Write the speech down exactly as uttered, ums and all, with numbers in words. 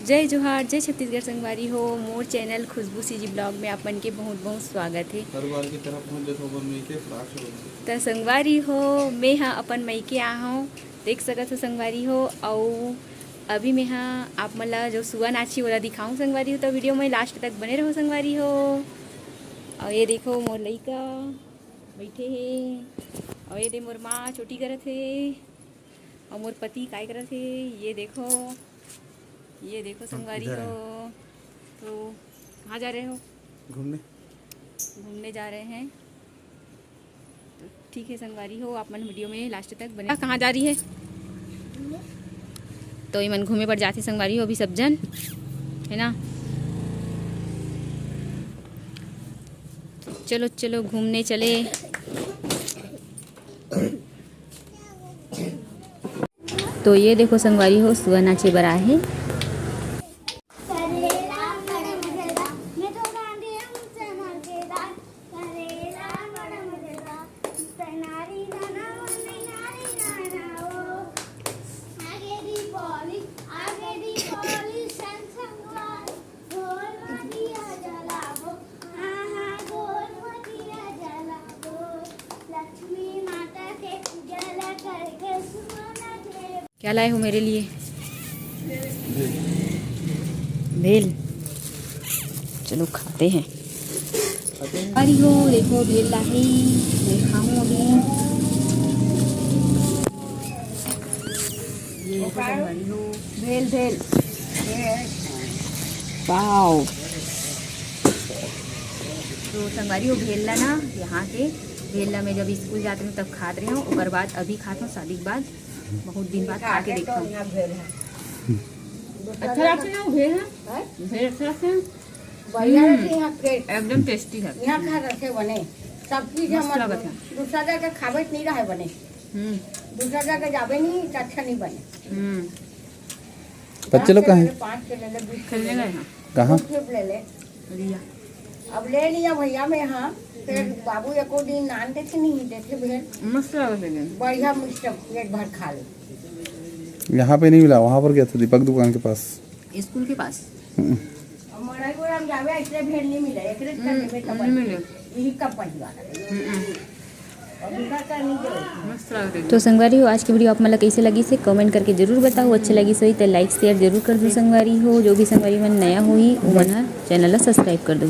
जय जोहार, जय छत्तीसगढ़ संगवारी हो। मोर चैनल खुशबू सीजी ब्लॉग में आप मन के बहुत बहुत स्वागत हे। हर बार की तरह पहुंच जाथो अपन मइके फटाक से बोल के। त संगवारी हो, मैं हा अपन मइके आ हूँ, देख सकत हो संगवारी हो। अउ अभी मैं हा आप मन ला जो सुआ नाची ओला दिखाऊं संगवारी हो, तो वीडियो में लास्ट तक बने रहो संगवारी हो। अउ ये देखो मोर लइका बैठे हे, अउ ये दे मोर माँ चोटी करत हे, अउ मोर पति काय करत हे, ये देखो। ये देखो संगवारी हो, तो कहाँ जा रहे हो? घूमने। घूमने जा रहे हैं। तो ठीक है संगवारी हो, आप मन वीडियो में लास्ट तक बने। कहाँ जा रही है? तो इमन घूमे बर जाथे संगवारी हो अभी सब जन, है ना? चलो चलो घूमने चले। तो ये देखो संगवारी हो, सुआ नाचे बर आए हे। क्या लाए हो मेरे लिए? भेल। चलो खाते हैं। अरे हो देखो भेल लाही, मैं खाऊं अभी। ये देखो संगवारी हो। भेल भेल। वाओ। तो संगवारी हो भेल ला ना, यहाँ के भेल ला मैं जब स्कूल जाते हूँ तब खात रहे हूँ, ओकर बाद अभी खात हूँ शादी के बाद। बहुत दिन बाद खा के देखो। अच्छा लगथे ना वो भेल ह? हैं? भेल अच्छा लगथे ना? बढ़िया हम्म। लगथे यहाँ के। एकदम टेस्टी है। यहाँ खा रखे बने। सब चीज मस्त हम लगत है। दूसरा जगह खाबे त नहीं रहे बने। हम्म। दूसरा जगह जाबे नहीं त अच्छा नहीं बने। हम्म। बच्चे लोग कहाँ हैं? पाँच के ले ले, बीस के ले ले। कहाँ? ले ले। अब ले लिया भैया मैं, हाँ। फिर बाबू एको दिन नान देथे, नहीं देथे भेल। मस्त लगत है। बढ़िया मिष्ट पेट भर खा ले। यहाँ पे नहीं मिला, वहाँ पर गया था दीपक दुकान के पास। स्कूल के पास। हम्म। अब मड़ई उड़ई में जावे, ऐसे भेल नहीं मिले, एकरे हम्म, नहीं मिले। यही कब पड़ी बात है। हम्म। तो संगवारी हो, आज की वीडियो आप मन ला कैसे लगिस हे, कमेंट करके जरूर बताओ। अच्छे लगिस होही तो लाइक शेयर जरूर कर दो संगवारी हो। जो भी संगवारी मन नया होही, उमन ह चैनल ला सब्सक्राइब कर दो।